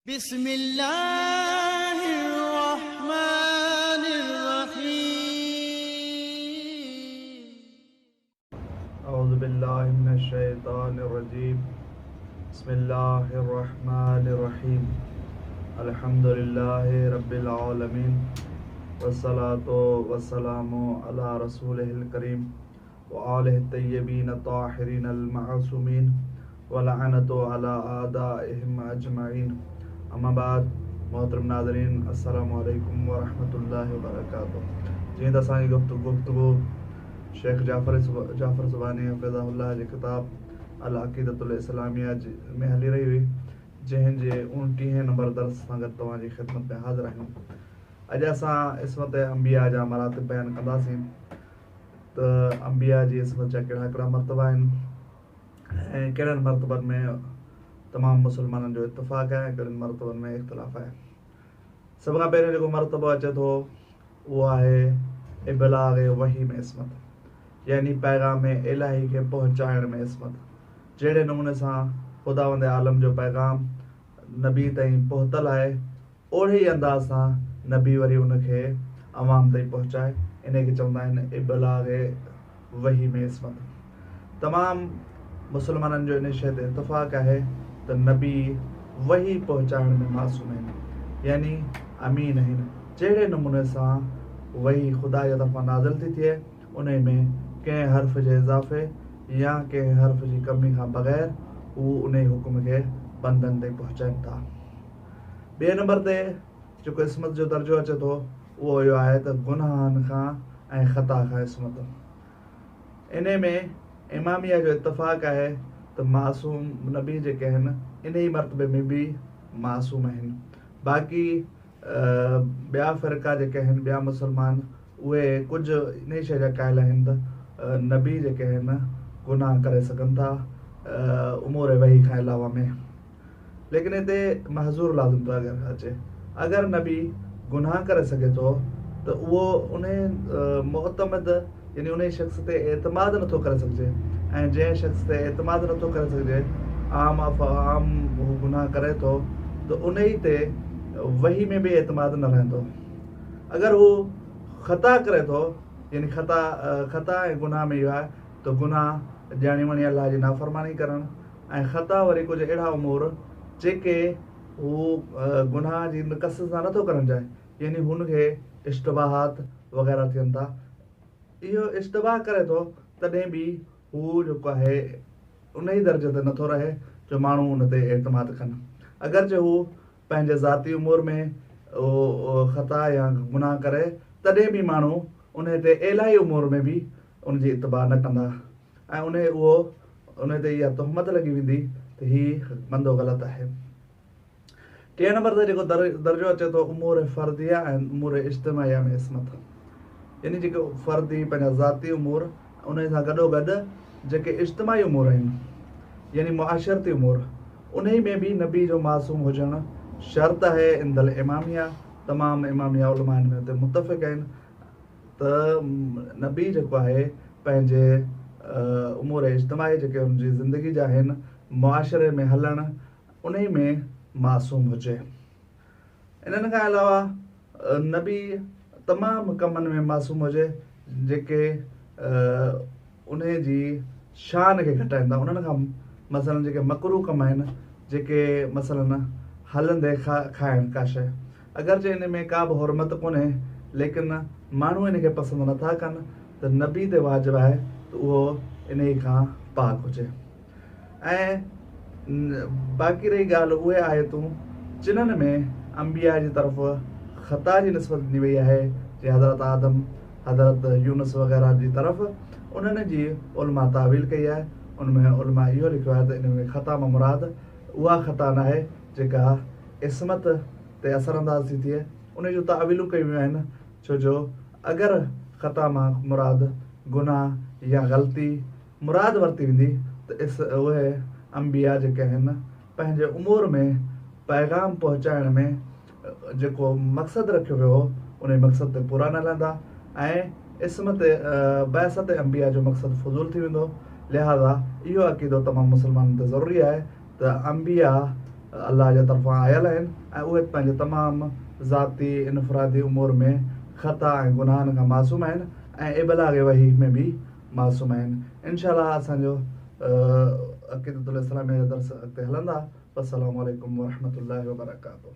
بسم الله الرحمن الرحيم. اعوذ بالله من الشيطان الرجيم. بسم الله الرحمن الرحيم. الحمد لله رب العالمين، والصلاة والسلام على رسوله الڪريم وآله الطيبين الطاهرين المعصومين ولعنة على اعدائهم اجمعين. اما بعد، محترم ناظرين، السلام عليڪم ورحمة الله وبرڪاته. جيئن ته اسان جي گفتگو شيخ جعفر سبحاني حفظه الله جي ڪتاب العقيدة الاسلاميه ۾ هلي رهي هئي، جنهن جي 29 نمبر درس سان گڏ توهان جي خدمت ۾ حاضر آهيون. اڄ اسان عصمت انبياء جا مراتب بيان ڪنداسين ته انبياء جي عصمت جا ڪهڙا ڪهڙا مرتبا آهن ۽ ڪهڙن مرتبن ۾ تمام مسلمانن جو اتفاق آهي ۽ ڪهڙن مرتبن ۾ اختلاف آهي. سڀ کان پهريون جيڪو مرتبو اچي ٿو اهو آهي ابلاغ وحي ۾ عصمت، يعني پيغام الاهي کي پهچائڻ ۾ عصمت. جهڙي نموني سان خداوند عالم جو پيغام نبي تائين پهتل آهي، اهڙي ئي انداز سان نبي وري ان کي عوام تائين پهچائي، انهي کي چوندا آهن ابلاغ وحي ۾ عصمت. تمام مسلمانن جو انهي شيء تي اتفاق آهي ته نبي وحي پهچائڻ ۾ معصوم آهن، يعني امين آهن. جهڙي نموني سان وحي خدا جي طرفان نازل ٿي ٿئي، انهي ۾ ڪنهن حرف جي اضافي يا ڪنهن حرف جي ڪمي کان بغير هو انهي حڪم کي بندن تائين پهچائين ٿا. ٻئي نمبر تي جيڪو عصمت جو درجو اچي ٿو اهو اهو آهي ته گناهن کان ۽ خطا کان عصمت. انهي ۾ اماميه جو اتفاق آهي ته معصوم نبي جيڪي آهن انهي مرتبي ۾ به معصوم آهن. باقي ٻيا فرقا جيڪي آهن، ٻيا مسلمان، اهي ڪجهه انهي شيء جا قائل آهن ته نبي جيڪي آهن گناهه ڪري سگهن ٿا امور وحي کان علاوه ۾، ليڪن هتي محظور لازم ٿو اگر اچي. اگر نبي گناهه ڪري سگهي ٿو ته اهو انهي معتمد يعني انهي شخص تي اعتماد نٿو ڪري سگهجي، ۽ جنهن شخص تي اعتماد نٿو ڪري سگهجي، عام عام هو گناهه ڪري ٿو ته انهي تي وحي ۾ به اعتماد نه رهندو. اگر هو خطا ڪري ٿو، يعني خطا ۽ گناهه ۾ اهو آهي ته گناهه ڄاڻي وڻي الله جي نافرماني ڪرڻ، ۽ خطا وري ڪجهه اهڙا امور جيڪي هو گناهه جي قصد سان نٿو ڪرڻ چاهي، يعني هن کي اشتباهات وغيره ٿين ٿا، اهو اشتباه ڪري ٿو تڏهن به هو جيڪو آهي انهي درجي تي نٿو رهي جو ماڻهو ان تي اعتماد ڪن. اگرچه هو پنهنجي ذاتي امور ۾ خطا يا گناهه ڪري تڏهن به ماڻهو انهي تي الاهي امور ۾ به ان جي اتباع نه ڪندا ۽ انهي تي اها تهمت لڳي ويندي ته هي بندو غلط آهي. ٽئين نمبر تي جيڪو درجو اچي ٿو امور فرديه ۽ امور اجتماعيه ۾ عصمت، يعني جيڪي فردي پنهنجا ذاتي امور انهي سان گڏو گڏ جيڪي اجتماعي امور آهن يعني معاشرتي امور، انهي ۾ به نبي جو معصوم هجڻ شرط آهي. عند الاماميه، تمام اماميه علماء ان ۾ تي متفق آهن ته نبي جيڪو آهي پنهنجي امور اجتماعي جيڪي ان جي زندگي جا آهن، معاشري ۾ هلڻ، انهي ۾ معصوم هجي. انهن کان علاوه نبي تمام ڪمن ۾ معصوم هجي جيڪي انهي جي شان کي گهٽائن ٿا. انهن کان مثلا جيڪي مڪروه ڪم آهن، جيڪي مثلا هلندي کائڻ ڪا شيء، اگرچه ان ۾ ڪا به حرمت ڪونهي، ليڪن ماڻهو ان کي پسند نٿا ڪن، ته نبي تي واجب آهي ته اهو انهي کان پاڪ هجي. ۽ باقي رهي ڳالهه اهي آيتون جنھن ۾ انبياء جي طرف خطا جي نسبت ڏني وئي آهي، جيئن حضرت آدم، حضرت يونس وغيره جي طرف، انهن جي علماء تاويل ڪئي آهي. ان ۾ علماء اهو لکيو آهي ته ان ۾ خطا مان مراد اها خطا ناهي جيڪا عصمت تي اثر انداز ٿي ٿئي، ان جون تاويلون ڪيون ويون آهن، ڇو جو اگر خطا مان مراد گناهه يا غلطي مراد ورتي ويندي ته اهي انبياء جيڪي آهن پنهنجي امور ۾ پيغام پهچائڻ ۾ جيڪو مقصد رکيو ويو هو انهي مقصد تي پورا نه لهندا ۽ عصمت بعثت انبياء جو مقصد فضول ٿي ويندو. لهذا اهو عقيدو تمام مسلمانن تي ضروري آهي ته انبياء الله جي طرفان آيل آهن ۽ اهي پنهنجي تمام ذاتي انفرادي امور ۾ خطا ۽ گناهن کان معصوم آهن ۽ ابلاغ وحي ۾ به معصوم آهن. انشاء الله اسان جو عقيدة الاسلاميه جا درس اڳتي هلندا. والسلام عليڪم ورحمة الله وبرڪاته.